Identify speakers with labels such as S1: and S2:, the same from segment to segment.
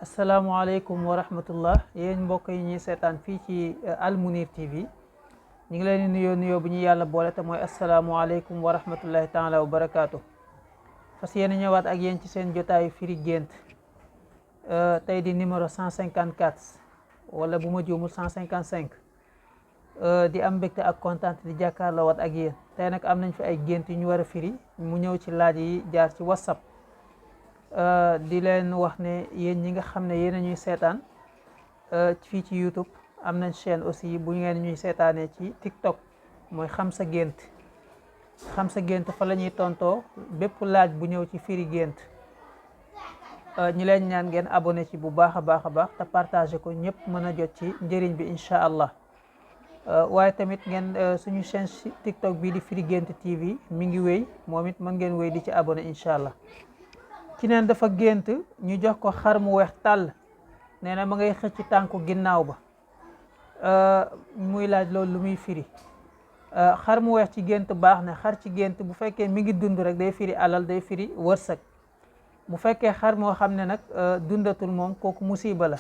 S1: asalaamaaleykum wa rahmatullah yéen mbokk yi ñuy seetaan fii ci Al Mounir TV ñu ngi leen di nuyoo bu ñu yàlla boole te mooy asalaamaaleykum wa rahmatullahi taala wa barakaatu. fas yéen ñëwaat ak yéen ci seen jotaayu firi gént tey di numéro 154 wala bu ma juumul 155 di am mbégte ak kontaan di jàkkaarloo waat ak yéen tey nag am nañ fi ay gént yu ñu war a firi mu ñëw ci laaj yi jaar ci WhatsApp. di leen wax ne yéen ñi nga xam ne yéen a ñuy seetaan fii ci YouTube am nañ chaîne aussi bu ngeen ñuy seetaanee ci TikTok mooy xam sa gént fa la ñuy tontoo bépp laaj bu ñëw ci firi gént ñi leen ñaan ngeen abonné ci bu baax a baax te partagé ko ñëpp mën a jot ci njëriñ bi incha allah waaye tamit ngeen suñu chaîne TikTok bii di firi gént TV mi ngi wéy moom it mën ngeen wéy di ci abonné incha allah. ci neen dafa gént ñu jox ko xar mu weex tàll nee na ma ngay xëcc tànku ginnaaw ba muy laaj loolu lu muy firi xar mu weex ci gént baax na xar ci gént bu fekkee mi ngi dund rek day firi alal day firi wërsëg bu fekkee xar moo xam ne nag dundatul moom kooku musiba la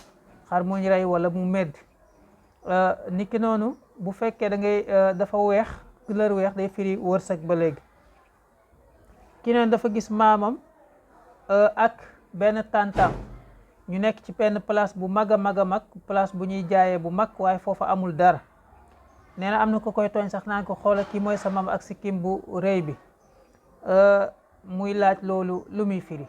S1: xar muñ rey wala mu medd niki noonu bu fekkee da ngay dafa weex couleur weex day firi wërsëg ba léegi ki neen dafa gis maamam ak benn tàntam ñu nekk ci benn place bu mag a mag place bu ñuy jaayee bu mag waaye foofa amul dara nee na am na ko koy tooñ sax naan ko xoola kii mooy sa maam ak sikkim bu rëy bi muy laaj loolu lu muy firi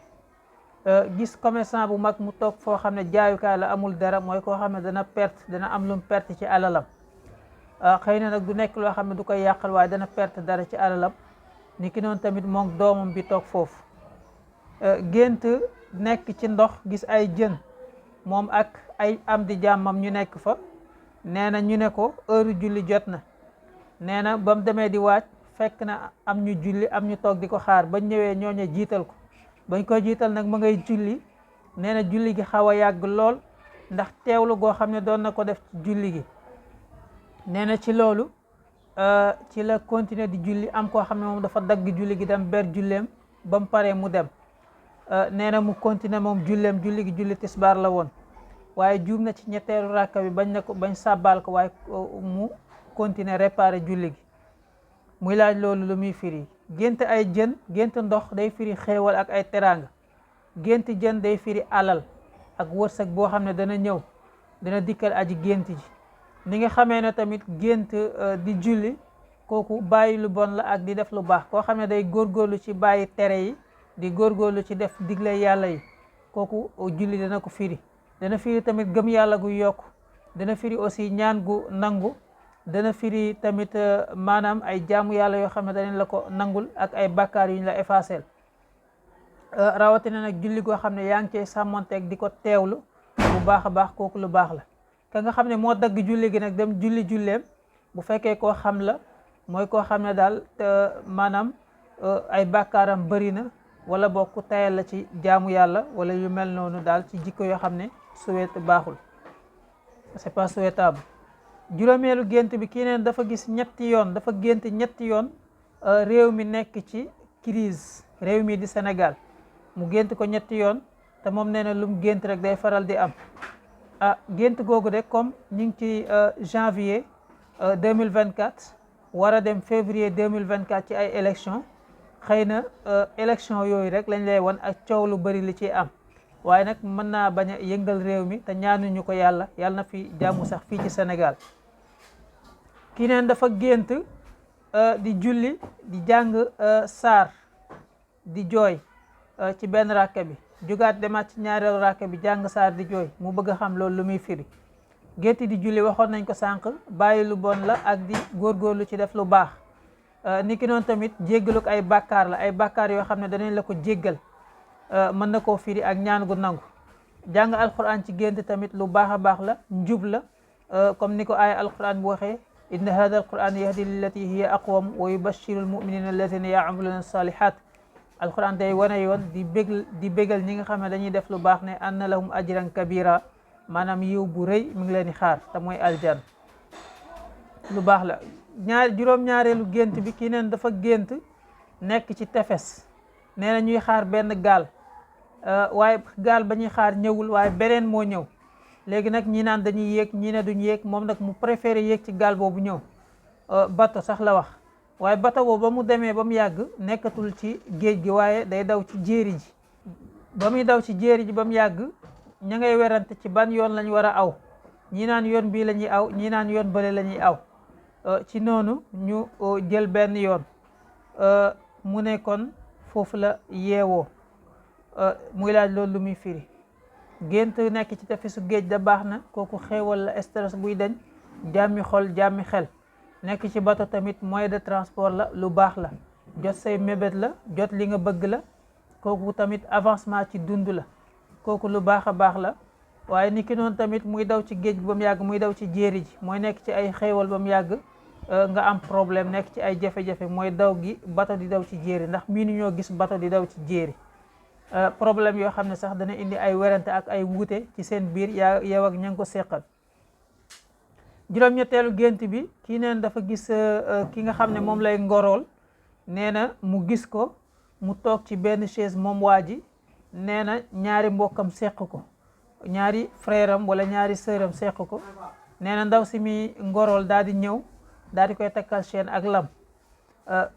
S1: gis commerçant bu mag mu toog foo xam ne jaayukaay la amul dara mooy koo xam ne dana am lu mu perte ci alalam xëy na nag du nekk loo xam ne du koy yàqal waaye dana perte dara ci alalam ni ki noonu tamit moom doomam bi toog foofu gént nekk ci ndox gis ay jën moom ak ay am di jàmmam ñu nekk fa nee na ñu ne ko heure julli jot na nee na ba mu demee di waaj fekk na am ñu julli am ñu toog di ko xaar bañ ñëwee ñooñu jiital ko bañ ko jiital nag ma ngay julli nee na julli gi xaw a yàgg lool ndax teewlu goo xam ne doon na ko def ci julli gi nee na ci loolu ci la continuer di julli am koo xam ne moom dafa dagg julli gi dem ber julleem ba mu paree mu dem nee na mu continuer moom julli gi julli tisbaar la woon waaye juum na ci ñetteelu ràkka bi bañ sàbbaal ko waaye mu continuer réparer julli gi muy laaj loolu lu muy firi gént ay jën gént ndox day firi xéewal ak ay teraanga gént jën day firi alal ak wërsëg boo xam ne dana ñëw dana dikkal aji gént ji ni nga xamee ne tamit gént di julli kooku bàyyi lu bon la ak di def lu baax koo xam ne day góorgóorlu ci bàyyi tere yi di góorgóorlu ci def digle yàlla yi kooku julli dana ko firi dana firi tamit gëm yàlla gu yokku dana firi aussi ñaan gu nangu dana firi tamit maanaam ay jaamu yàlla yoo xam ne danañ la ko nangul ak ay bàkkaar yu ñu la effacel rawatina nag julli goo xam ne yaa ngi cey sàmmonteeg di ko teewlu bu baax a baax kooku lu baax la ka nga xam ne moo dagg julli gi nag dem julleem bu fekkee koo xam la mooy koo xam ne daal maanaam ay bàkkaaram bëri na wala boo ku tayal la ci jaamu yàlla wala yu mel noonu daal ci jikko yoo xam ne baaxul c'est pas souhaitable juróomeelu gént bi kii neen dafa gis dafa gént ñetti yoon réew mi nekk ci crise réew mi di Sénégal mu gént ko ñetti yoon te moom nee na lu mu gént rek day faral di am gént googu de comme ñu ngi ci janvier 2024 war a dem février 2024 ci ay élection xëy na élection yooyu rek lañ lay won ak coow lu bari li ciy am waaye nag mën naa bañ a yëngal réew mi te ñaanuñu ko yàlla na fi jàmm sax fii ci Sénégal kii neen dafa gént di julli di jàng saar di jooy ci benn ràkka bi jugaat demaat ci ñaareelu ràkka bi jàng saar di jooy mu bëgg a xam loolu lu muy firi gént di julli waxoon nañ ko sànq bàyyi lu bon la ak di góorgóorlu ci def lu baax ni ki noonu tamit jéggaluk ay bàkkaar la ay bàkkaar yoo xam ne danañ la ko jéggal mën na koo firi ak ñaan gu nangu jàng alquran ci gént tamit lu baax a baax la njub la comme ni ko aaya alquran bu waxee inna hada alquran yahdi lillati hiya aqwam wa yubashiru almuminina alladina ya'maluna salihat alquran day wane yoon di bégal ñi nga xam ne dañuy def lu baax ne anna lahum ajran kabira maanaam yiw bu rëy mi ngi leen di xaar te mooy aljan lu baax la juróom-ñaareelu gént bi kii neen dafa gént nekk ci tefes nee na ñuy xaar benn gaal waaye gaal ba ñuy xaar ñëwul waaye beneen moo ñëw. léegi nag ñi naan dañuy yéeg ñi ne duñ yéeg, moom nag mu préféré yéeg ci gaal boobu ñëw. bato sax la wax, waaye bato boobu ba mu demee ba mu yàgg nekkatul ci géej gi waaye day daw ci jéeri ji. ba muy daw ci jéeri ji ba mu yàgg ña ngay werante ci ban yoon lañ war a aw, ñi naan yoon bii la ñuy aw, ñi naan yoon bële la ñuy aw. ci noonu ñu jël benn yoon. mu ne kon foofu la yeewoo. muy laaj loolu lu muy firi. gént nekk ci tefesu géej da baax na, kooku xéewal la, stress buy dañ, jàmmi xol jàmmi xel. nekk ci bato tamit moyen de transport la, lu baax la, jot say mébét la, jot li nga bëgg la, kooku tamit avancement ci dund la, kooku lu baax a baax la. waaye ni ki noonu tamit muy daw ci géej ba mu yàgg muy daw ci jéeri ji, mooy nekk ci ay xéewal ba mu yàgg nga am problème, nekk ci ay jafe-jafe, mooy daw gi bato di daw ci jéeri, ndax miinu ñoo gis bato di daw ci jéeri. problème yoo xam ne sax dana indi ay werante ak ay wuute ci seen biir yow ak ña ngi ko seqal. juróom-ñetteelu gént bi kii neen dafa gis ki nga xam ne moom lay ngorool, nee na mu gis ko mu toog ci benn chaise moom waa ji, nee na ñaari mbokkam seq ko, ñaari frère am wala ñaari sœur am seq ko. nee na ndaw si mi ngorool daal di ñëw daal di koy takkal chaîne ak lam.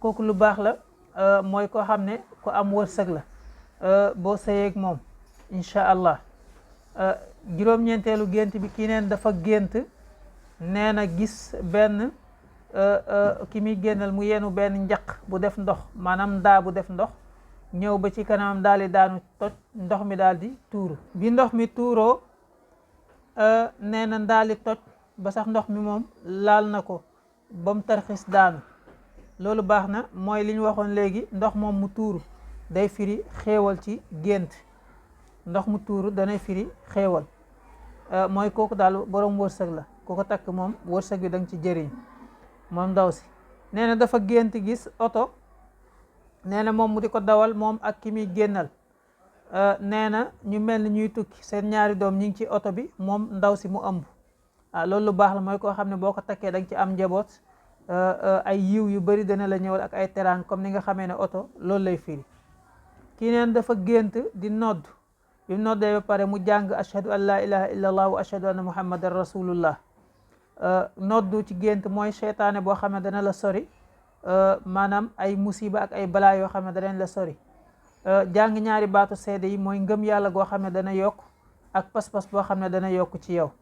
S1: kooku lu baax la, mooy koo xam ne ku am wërsëg la boo sëyeeg moom incha allah. juróom-ñeenteelu gént bi kii neen dafa gént, nee na gis benn ki muy génnal mu yenu benn njaq bu def ndox, maanaam ndaa bu def ndox, ñëw ba ci kanamam daal di daanu toj, ndox mi daal di tuuru. bi ndox mi tuuroo nee na daal di toj ba sax ndox mi moom laal na ko ba mu tarxis daanu. loolu baax na, mooy li ñu waxoon léegi, ndox moom mu tuuru day firi xéewal ci gént. ndox mu tuuru danay firi xéewal. mooy kooku daal borom wërsëg la, ku ko takk moom wërsëg bi da nga ci jëriñ. moom ndaw si nee na dafa gént gis oto, nee na moom mu di ko dawal moom ak ki muy génnal. nee na ñu mel ni ñuy tukki, seen ñaari doom ñi ngi ci oto bi, moom ndaw si mu ëmb. loolu lu baax la, mooy koo xam ne boo ko takkee da nga ci am njaboot, ay yiw yu bari dana la ñëwal ak ay teraan, comme ni nga xamee ne oto loolu lay firi. kii neen dafa gént di nodd, bi mu noddee ba pare mu jàng ashhadu an la ilaha illa allah wa ashhadu anna muhammadan rasulullah. noddu ci gént mooy seytaane boo xam ne dana la sori, maanaam ay musiba ak ay balaa yoo xam ne danañ la sori. jàng ñaari baatu seede yi mooy ngëm yàlla goo xam ne dana yokk, ak pas-pas boo xam ne dana yokk ci yow.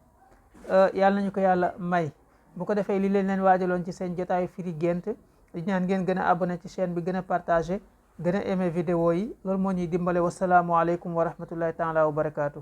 S1: yàlla nañu ko yàlla may. bu ko defee li leen waajaloon ci seen jotaayu firi gént, di ñaan ngeen gën a abonné ci chaîne bi, gën a partagé, gën a aimé vidéo yi, loolu moo ñuy dimbale. Wasalaamu aleykum wa rahmatullahi taala wa barakaatu.